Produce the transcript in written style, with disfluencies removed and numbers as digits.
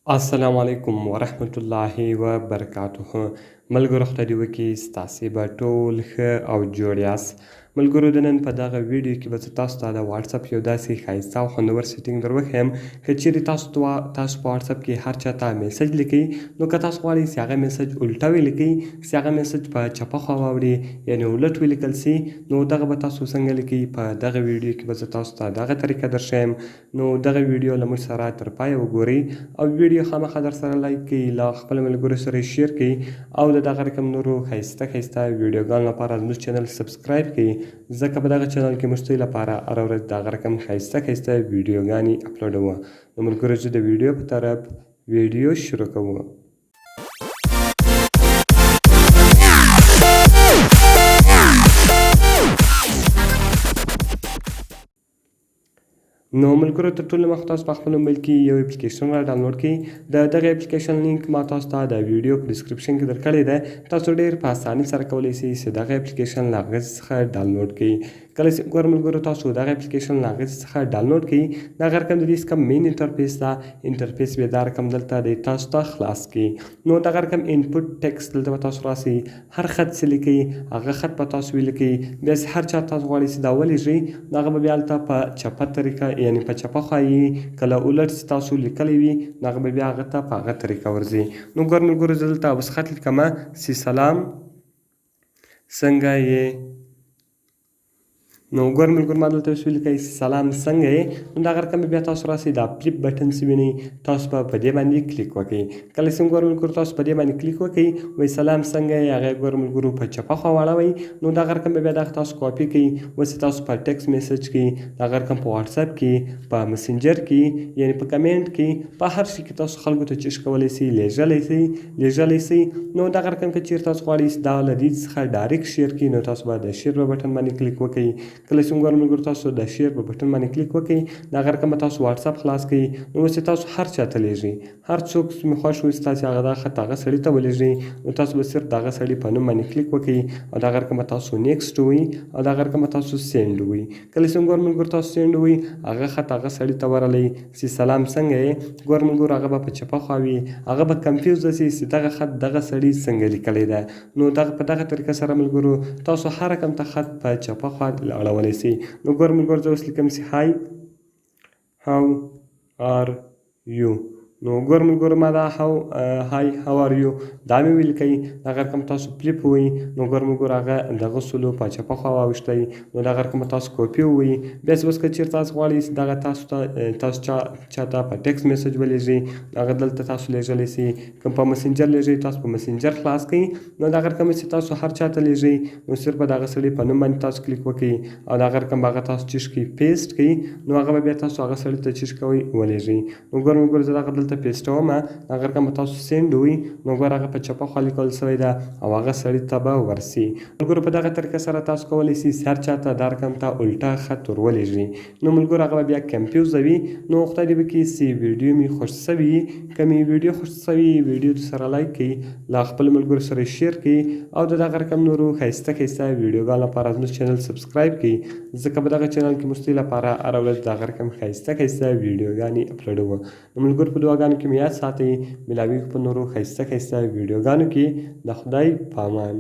السلام علیکم ورحمت الله وبرکاته. ملګرو، خدای دې وکړي ستاسې به ټول ښه او جوړ یاست. ملګرو، د نن په دغه ویډیو کې به زه تاسو ته د واتساپ یو داسې ښایسته او خوندور setting در وښیم، که چیرې تاسو په واتساپ کې هر چا ته message لیکئ، نو که تاسو غواړئ چې هغه message الټه ولیکئ، چې هغه message په چپه خوا واوړي، یعنې الټ ولیکل سي، نو دغه به تاسو څنګه لیکئ؟ په دغه ویډیو کې به زه تاسو ته دغه طریقه درښیم. نو دغه ویډیو له موږ سره تر پایه وګورئ او ویډیو خامخا در سره like کړئ، له خپلو ملګرو سره share کړئ او د دغه رقم نورو ښایسته ښایسته ویډیوګانو لپاره زموږ channel subscribe کړئ، ځکه په دغه channel کې موږ ستاسو لپاره هره ورځ دغه رقم ښایسته ښایسته ویډیوګانې اپلوډوو. نو ملګرو، زه د ویډیو په طرف ویډیو شروع کوو. نو ملګرو، تر ټولو مخ تاسو په خپل موبایل کې یو اپلیکیشن را ډاونلوډ کړئ. د دغه اپلیکیشن لینک ما تاسو ته د ویډیو په description کې درکړی دی. تاسو ډیر په اساني سره کولی شئ چې دغه اپلیکیشن له هغه څخه ډاونلوډ کړئ. کله چې ګور ملګرو تاسو دغه اپلیکیشن له هغه څخه ډاونلوډ کړئ، دغه رقم د دې څخه main interface ده، interface به دا رقم دلته د تاسو ته خلاص کړي. نو دغه رقم input text دلته به تاسو راسي، هر خط چې لیکئ هغه خط به تاسو ولیکئ. بیا چې هر چا تاسو غواړئ چې دا ولیږئ، نو هغه به بیا هلته په چپه طریقه، یعنې په چپه خوا یي، کله الټ چې تاسو لیکلی وي، نو هغه به بیا هغه ته په هغه طریقه ورځي. نو ګور ملګرو، زه دلته اوس خط لیکم چې سلام، څنګه یې؟ نو ګور ملګرو، ما دلته اوس ولیکئ سلام، څنګه یې؟ نو دغه رقم به بیا تاسو راسئ، دا flip button چې وینئ، تاسو به په دې باندې کلیک وکړئ. کله چې ګور ملګرو تاسو په دې باندې کلیک وکړئ، وایي سلام، څنګه یې، هغه ګور ملګرو په چپه خوا واړوئ. نو دغه رقم به بیا دغه تاسو کاپي کړئ. اوس تاسو په text message کې، دغه رقم په واتساپ کې، په مسنجر کې، یعنې په کمنټ کې، په هر شي کې تاسو خلکو ته چش کولی سئ، لیږلی سئ. نو دغه رقم که چیرې تاسو غواړئ چې دا له دې څخه direct share کړئ، نو تاسو به د share په button باندې کلیک وکړئ. کله چې ګور ملګرو تاسو د share په button باندې کلیک وکړئ، دغه رقم به تاسو واتساپ خلاص کړئ. نو اوس تاسو هر چا ته لیږئ، هر څوک چې مې خوښ وي، تاسو هغه دا خط هغه سړي ته ولیږئ، نو تاسو به صرف د هغه سړي په نوم باندې کلیک وکړئ او دغه رقم به تاسو next وئ او دغه رقم به تاسو send وئ. کله چې ګور ملګرو تاسو send وئ، هغه خط هغه سړي ته ورغلی چې سلام، څنګه یې؟ ګور ملګرو، هغه به په چپه خوا وي، هغه به confuse شي چې دغه خط دغه سړي څنګه لیکلی ده. نو دغه په دغه طریقه سره ملګرو تاسو هر رقم ته خط په چپه خوا اړولی شئ. نو ګور ملګرو، زه اوس لیکم چې hi، how are you؟ نو ګور ملګرو، ما دا hi، how are you دا مې ولیکئ. دغه رقم تاسو flip وئ. نو ګور ملګرو، هغه دغه سلو په چپه خوا واوښتی. نو دغه رقم تاسو کاپي وئ. بیا چې اوس که چېرې تاسو غواړئ چې دغه تاسو ته تاسو چا چاته په text message ولیږئ، هغه دلته تاسو لیږلی شئ. که په مسنجر لیږئ، تاسو په مسنجر خلاص کړئ. نو دغه رقم چې تاسو هر چاته لیږئ، نو صرف به د هغه سړي په نوم باندې تاسو کلیک وکړئ او دغه رقم به هغه تاسو چیش کړئ، paste کړئ. نو هغه به بیا تاسو هغه سړي ته چیش کوئ، ولیږئ. نو ګور ملګرو، زه دغه دلته paste وم. هغه رقم به تاسو send وئ. نو ګور، هغه په چپه خوا لیکل شوی ده او هغه سړي ته به ورسي. ملګرو، په دغه طریقه سره تاسو کولی شئ چې هر چا ته دا رقم ته الټا خط ور ولیږئ. نو ملګرو، هغه به بیا confuse وي. نو خدای دې وکړي چې ویډیو مې خوښ شوي. که مې ویډیو خوښ شوي، ویډیو سره like کړئ، له خپلو ملګرو سره share کړئ او د دغه رقم نورو ښایسته ښایسته ویډیوګانو لپاره زموږ channel subscribe کړئ، ځکه په دغه channel کې موږ ستاسو لپاره هره ورځ دغه رقم ښایسته ښایسته ویډیوګانې اپلوډوو. نو ملګرو، په دعاګانو کې مې یاد ساتئ. ملاویږو په نورو ښایسته ښایسته ویډیوګانو کې. د خدای په امان.